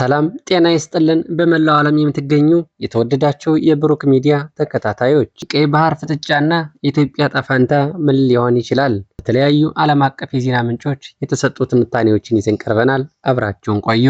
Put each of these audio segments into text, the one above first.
ሰላም ጤና ይስጥልን። በመላው ዓለም የምትገኙ የተወደዳችሁ የብሩክ ሚዲያ ተከታታዮች፣ የቀይ ባህር ፍጥጫና የኢትዮጵያ ዕጣ ፈንታ ምን ሊሆን ይችላል? በተለያዩ ዓለም አቀፍ የዜና ምንጮች የተሰጡ ትንታኔዎችን ይዘን ቀርበናል። አብራችሁን ቆዩ።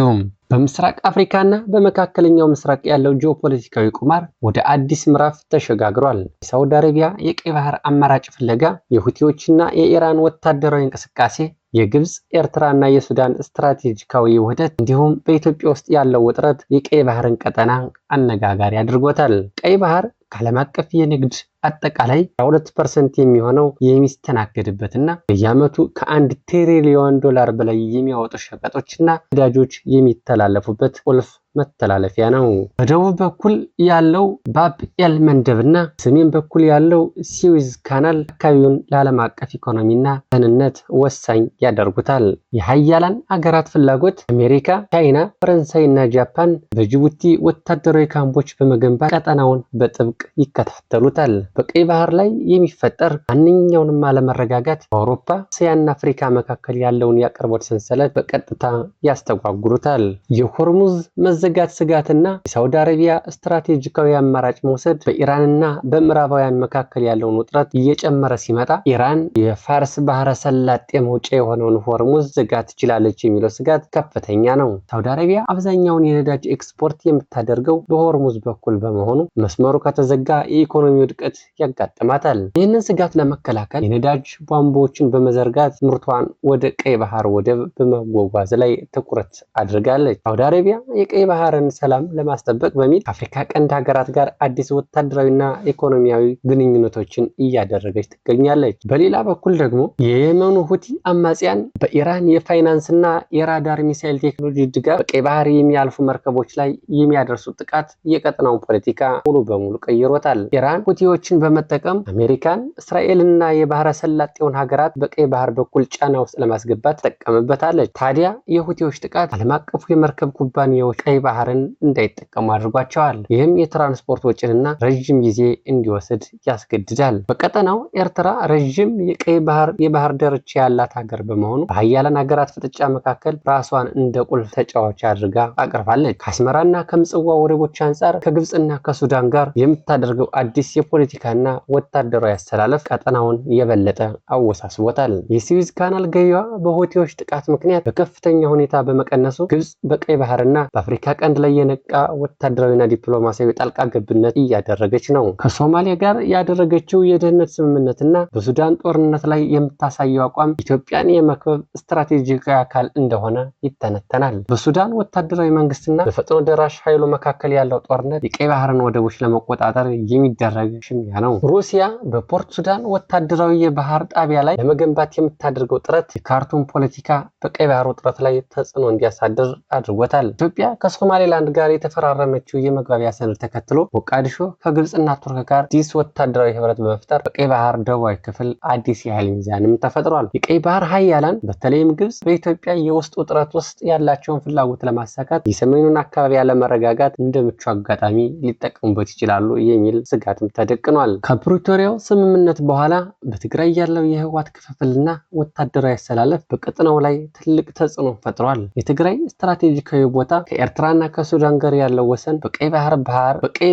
በምስራቅ አፍሪካና በመካከለኛው ምስራቅ ያለው ጂኦፖለቲካዊ ቁማር ወደ አዲስ ምዕራፍ ተሸጋግሯል። የሳውዲ አረቢያ የቀይ ባህር አማራጭ ፍለጋ፣ የሁቲዎችና የኢራን ወታደራዊ እንቅስቃሴ፣ የግብፅ፣ ኤርትራና የሱዳን ስትራቴጂካዊ ውህደት እንዲሁም በኢትዮጵያ ውስጥ ያለው ውጥረት የቀይ ባህርን ቀጠና አነጋጋሪ አድርጎታል። ቀይ ባህር ከዓለም አቀፍ የንግድ አጠቃላይ 2% የሚሆነው የሚስተናገድበትና በየዓመቱ ከ1 ትሪሊዮን ዶላር በላይ የሚያወጡ ሸቀጦችና ነዳጆች የሚተላለፉበት ቁልፍ መተላለፊያ ነው። በደቡብ በኩል ያለው ባብ ኤል መንደብና ሰሜን በኩል ያለው ስዊዝ ካናል አካባቢውን ለዓለም አቀፍ ኢኮኖሚና ደህንነት ወሳኝ ያደርጉታል። የሀያላን አገራት ፍላጎት፣ አሜሪካ፣ ቻይና፣ ፈረንሳይ እና ጃፓን በጅቡቲ ወታደራዊ ካምፖች በመገንባት ቀጠናውን በጥብቅ ይከታተሉታል። በቀይ ባህር ላይ የሚፈጠር ማንኛውንም አለመረጋጋት በአውሮፓ፣ እስያና አፍሪካ መካከል ያለውን የአቅርቦት ሰንሰለት በቀጥታ ያስተጓጉሉታል። የሆርሙዝ መዘጋት ስጋትና የሳውዲ አረቢያ ስትራቴጂካዊ አማራጭ መውሰድ በኢራንና በምዕራባውያን መካከል ያለውን ውጥረት እየጨመረ ሲመጣ፣ ኢራን የፋርስ ባህረ ሰላጤ መውጫ የሆነውን ሆርሙዝ ልትዘጋ ትችላለች የሚለው ስጋት ከፍተኛ ነው። ሳውዲ አረቢያ አብዛኛውን የነዳጅ ኤክስፖርት የምታደርገው በሆርሙዝ በኩል በመሆኑ መስመሩ ከተዘጋ የኢኮኖሚ ውድቀት ያጋጥማታል። ይህንን ስጋት ለመከላከል የነዳጅ ቧንቧዎችን በመዘርጋት ምርቷን ወደ ቀይ ባህር ወደብ በመጓጓዝ ላይ ትኩረት አድርጋለች። ሳውዲ አረቢያ የቀይ ባህርን ሰላም ለማስጠበቅ በሚል ከአፍሪካ ቀንድ ሀገራት ጋር አዲስ ወታደራዊና ኢኮኖሚያዊ ግንኙነቶችን እያደረገች ትገኛለች። በሌላ በኩል ደግሞ የየመኑ ሁቲ አማጽያን በኢራን የፋይናንስና የራዳር ሚሳይል ቴክኖሎጂ ድጋፍ በቀይ ባህር የሚያልፉ መርከቦች ላይ የሚያደርሱት ጥቃት የቀጠናውን ፖለቲካ ሙሉ በሙሉ ቀይሮታል። ኢራን ሁቲዎችን በመጠቀም አሜሪካን፣ እስራኤልና የባህረ ሰላጤውን ሀገራት በቀይ ባህር በኩል ጫና ውስጥ ለማስገባት ትጠቀምበታለች። ታዲያ የሁቲዎች ጥቃት ዓለም አቀፉ የመርከብ ኩባንያዎች ቀይ ባህርን እንዳይጠቀሙ አድርጓቸዋል። ይህም የትራንስፖርት ወጪንና ረዥም ጊዜ እንዲወስድ ያስገድዳል። በቀጠናው ኤርትራ ረዥም የቀይ ባህር የባህር ዳርቻ ያላት ሀገር በመሆኑ በሀያላን ሀገራት ፍጥጫ መካከል ራሷን እንደ ቁልፍ ተጫዋች አድርጋ አቅርባለች። ከአስመራና ከምጽዋ ወደቦች አንጻር ከግብፅና ከሱዳን ጋር የምታደርገው አዲስ የፖለቲካና ወታደራዊ አሰላለፍ ቀጠናውን የበለጠ አወሳስቦታል። የስዊዝ ካናል ገቢዋ በሁቲዎች ጥቃት ምክንያት በከፍተኛ ሁኔታ በመቀነሱ ግብፅ በቀይ ባህርና በአፍሪካ ቀንድ ላይ የነቃ ወታደራዊና ዲፕሎማሲያዊ ጣልቃ ገብነት እያደረገች ነው። ከሶማሊያ ጋር ያደረገችው የደህንነት ስምምነትና በሱዳን ጦርነት ላይ የምታሳየው አቋም ኢትዮጵያን የመክበብ ስትራቴጂካዊ አካል እንደሆነ ይተነተናል። በሱዳን ወታደራዊ መንግስትና በፈጥኖ ደራሽ ኃይሉ መካከል ያለው ጦርነት የቀይ ባህርን ወደቦች ለመቆጣጠር የሚደረግ ሽሚያ ነው። ሩሲያ በፖርት ሱዳን ወታደራዊ የባህር ጣቢያ ላይ ለመገንባት የምታደርገው ጥረት የካርቱም ፖለቲካ በቀይ ባህር ውጥረት ላይ ተጽዕኖ እንዲያሳድር አድርጎታል። ኢትዮጵያ ከሶማሌላንድ ጋር የተፈራረመችው የመግባቢያ ሰነድ ተከትሎ ሞቃዲሾ ከግብፅና ቱርክ ጋር አዲስ ወታደራዊ ህብረት በመፍጠር በቀይ ባህር ደቡባዊ ክፍል አዲስ የኃይል ሚዛንም ተፈጥሯል። የቀይ ባህር ሀያላን በተለይም ግብፅ በኢትዮጵያ የውስጥ ውጥረት ውስጥ ያላቸውን ፍላጎት ለማሳካት የሰሜኑን አካባቢ ያለመረጋጋት እንደ ምቹ አጋጣሚ ሊጠቀሙበት ይችላሉ የሚል ስጋትም ተደቅኗል። ከፕሪቶሪያው ስምምነት በኋላ በትግራይ ያለው የህወሓት ክፍፍልና ወታደራዊ አሰላለፍ በቀጠናው ላይ ትልቅ ተጽዕኖ ፈጥሯል። የትግራይ ስትራቴጂካዊ ቦታ ከኤርትራና ከሱዳን ጋር ያለው ወሰን በቀይ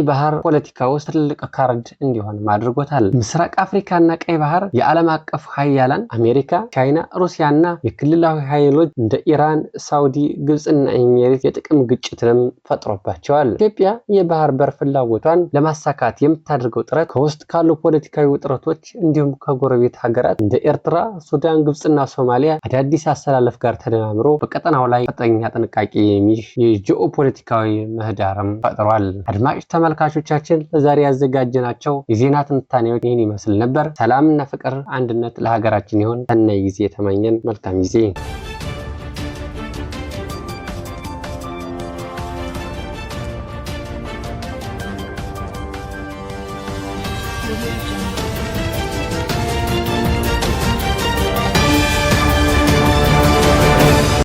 ባህር ፖለቲካ ውስጥ ትልቅ ካርድ እንዲሆን አድርጎታል። ምስራቅ አፍሪካና ቀይ ባህር የዓለም አቀፍ ሀያላን አሜሪካ፣ ቻይና፣ ሩሲያና የክልላዊ ኃይሎች እንደ ኢራን፣ ሳውዲ፣ ግብፅና ኤሚሬት የጥቅም ግጭትንም ፈጥሮባቸዋል። ኢትዮጵያ የባህር በር ፍላጎቷን ለማሳካት የምታደርገው ጥረት ከውስጥ ካሉ ፖለቲካዊ ውጥረቶች እንዲሁም ከጎረቤት ሀገራት እንደ ኤርትራ፣ ሱዳን፣ ግብፅና ሶማሊያ አዳዲስ አሰላለፍ ጋር ተደማምሮ በቀጠናው ላይ ከፍተኛ ጥንቃቄ የሚሽ የጂኦፖለቲካዊ ምህዳርም ፈጥሯል። አድማጭ ተመልካቾቻችን፣ ለዛሬ ያዘጋጀናቸው የዜና ትንታኔዎች ይህን ይመስል ነበር። ሰላምና ፍቅር፣ አንድነት ለሀገራችን ይሁን። ሰናይ ጊዜ ተመኘን። መልካም ጊዜ።